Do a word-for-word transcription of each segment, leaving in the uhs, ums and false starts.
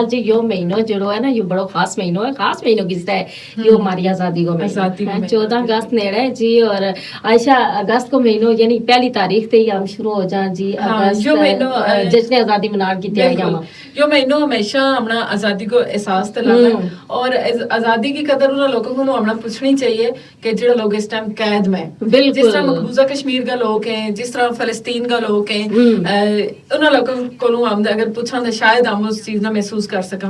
جی یو مہینو جیڑو ہے نا، یو بڑو خاص مہینو ہے، خاص مہینو کس طرح ہے؟ یو ہماری آزادی کو مہینو ہے، چودہ اگست نیڑا ہے جی۔ اور عائشہ، اگست کو مہینو یعنی پہلی تاریخ تے ہی ہم شروع ہو جان جی۔ یو مہینو جشن آزادی منان کی تیاریاں۔ یو مہینو ہمیشہ ہمنا آزادی کو احساس دلانا ہے۔ اور آزادی کی قدر انہاں لوگوں کو ہمنا پوچھنی چاہیے کہ جڑا لوگ اس ٹائم قید میں، جس طرح مقبوضہ کشمیر کا لوگ ہیں، جس طرح فلسطین کا لوگ ہیں، انہاں لوگوں کو ہم اگر پوچھاں تو شاید ہم اس چیز نہ محسوس کر سکاں۔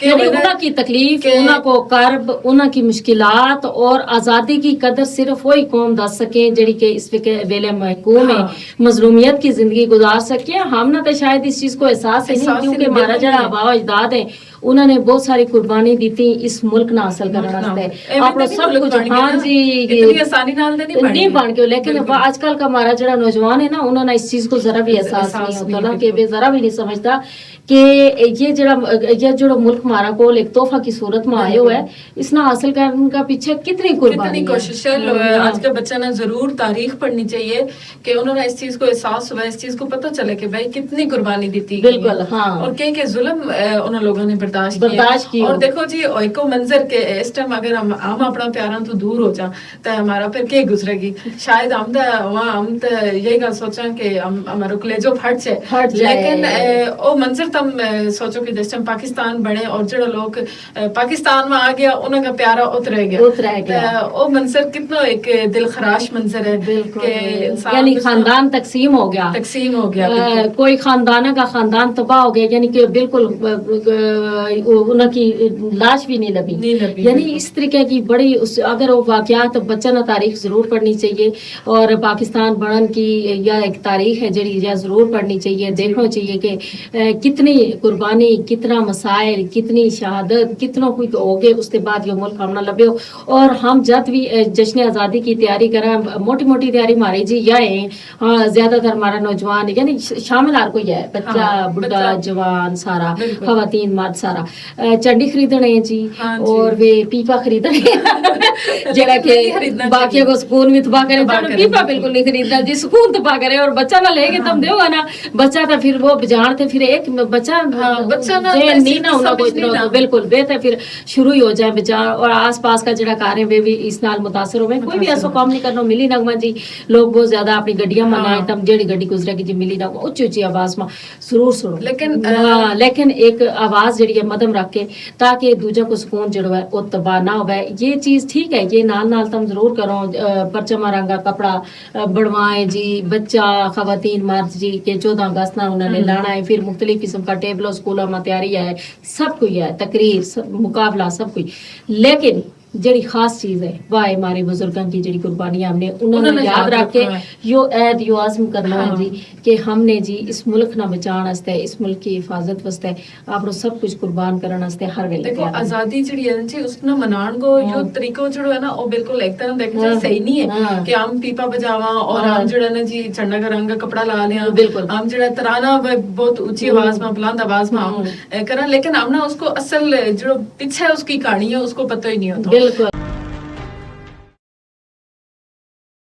یعنی انہاں کی تکلیف، انہاں کو کرب، انہاں کی مشکلات اور آزادی کی قدر صرف وہی قوم دس سکیں جڑی کہ اس ویلے محکوم ہے، مظلومیت کی زندگی گزار سکیں۔ ہم نہ تو شاید اس چیز کو احساس ہی نہیں، کیونکہ ہمارا جڑا آبا و اجداد ہے، انہاں نے بہت ساری قربانی دیتی اس ملک نہ حاصل کرنے واسطے۔ اپنا سب کچھ، ہاں جی، نہیں بن گیو۔ لیکن آج کل کا ہمارا جڑا نوجوان ہے نا، انہاں نے اس چیز کو ذرا بھی احساس نہیں ہوتا نا، کہ وہ ذرا بھی نہیں سمجھتا کہ یہ جڑا، یہ جڑا ملک ہمارا کول ایک تحفہ کی صورت میں آیو ہے، اس نا حاصل کرنے کا پیچھے کتنی قربانی، کتنی کوشش ہے۔ آج کا بچہ نا ضرور تاریخ پڑھنی چاہیے کہ انہاں نا اس چیز کو احساس ہوا، اس چیز کو پتہ چلے کہ بھائی کتنی قربانی دیتی گئی۔ بالکل، ہاں۔ اور کہہ کے ظلم انہاں لوگاں نے برداشت کیا۔ اور دیکھو جی، ایک منظر کہ اس ٹائم اگر ہم اپنا پیاراں تو دور ہو جاں، تے ہمارا پھر کے گزرے گی؟ شاید ہم تے، ہم تے یہی گل سوچاں کہ ہمارو کلیجو پھٹ جائے۔ لیکن او منظر تم سوچو کہ جس ٹائم پاکستان بنے اور جڑا لوگ پاکستان ما آ گیا، انہاں کا پیارا ات رہ گیا۔ او منظر کتنا ایک دل خراش منظر ہے کہ انسان، یعنی خاندان تقسیم ہو گیا۔ تقسیم ہو گیا۔ کوئی خاندانہ کا خاندان تباہ ہو گیا، یعنی کہ بالکل انہاں کی لاش بھی نہیں لبھی۔ یعنی اس طریقے کی بڑی، اگر وہ واقعات بچہ نا تاریخ ضرور پڑھنی چاہیے۔ اور پاکستان بنن کی یا ایک تاریخ ہے جڑی یا ضرور پڑھنی چاہیے، دیکھنا چاہیے کہ کتنی قربانی، کتنا مسائل، کتنی شہادت، کتنا کوئی ہو گئے، اس کے بعد یہ ملک ہم نہ لبھیو۔ اور ہم جد بھی جشن آزادی کی تیاری کریں، موٹی موٹی تیاری ہماری جی یا ہیں۔ ہاں، زیادہ تر ہمارا نوجوان یعنی شامل ہر کوئی ہے، بچہ، بڈھا، جوان سارا، خواتین، مرد سارا۔ چنڈی خریدنے ہیں جی، اور ویہ پیپا خریدنے ہیں۔ جیڑا کہ باقیاں کو سکون بھی تباہ کرے، چلو پیپا بالکل نہیں خریدنا جی، سکون تباہ کرے۔ اور بچہ نہ لے کے تم دیو گا نا، بچہ تو پھر وہ بجان تے پھر ایک بچہ، ذہن نہیں نہ ہونا کوئی طرح، بالکل بہتر پھر شروع ہی ہو جائے بچار۔ اور آس پاس کا جڑا کار ہے وہ بھی اس نال متاثر ہوئے۔ کوئی بھی ایسا کام نہیں کرنا، ملی نغمہ جی، لوگ بہت زیادہ اپنی گڈیاں منگائیں، تم جیڑی گڈی گزرے گی جی، ملی نغمہ اچھی اچھی آواز ما ضرور سنو۔ لیکن ایک آواز جڑی ہے مدم رکھ کے، تاکہ دوجہ کو سکون جڑو ہے وہ تباہ نہ ہوئے۔ یہ چیز ٹھیک ہے، یہ نال نال تم ضرور کرو۔ پرچما رنگا کپڑا بنوائیں جی، بچہ، خواتین، مرد جی، کہ چودہ اگست نا انہاں نے لانا ہے۔ پھر مختلف قسم کا ٹیبلوں سکولوں ما تیاری ہے، سب کوئی ہے، تقریر، مقابلہ، سب کوئی۔ لیکن جڑی خاص چیز ہے، واہ ہے ہمارے بزرگاں کی جڑی قربانیاں ہم نے انہاں نے یاد رکھ کے یو عید یو عزم کرنا ہے جی، کہ ہم نے جی اس ملک نا بچان واسطے، اس ملک کی حفاظت واسطے اپنو سب کچھ قربان کرن واسطے ہر ویلے دیکھو۔ آزادی جڑی ہے جی، اس نا منان کو یو طریقو جڑو ہے نا، وہ بالکل ایک طرح دیکھو جی صحیح نہیں ہے کہ ہم پیپا بجاواں اور ہم جڑا نا جی چنڈا کا رنگ کا کپڑا لا لیاں، بالکل ہم جڑا ترانہ بہت اچھی آواز ما، بلند آواز ما ہم کراں، لیکن ہم نا اس کو اصل جڑو پیچھے اس کی کہانی ہے اس کو پتہ ہی نہیں ہوتا۔ بالکل۔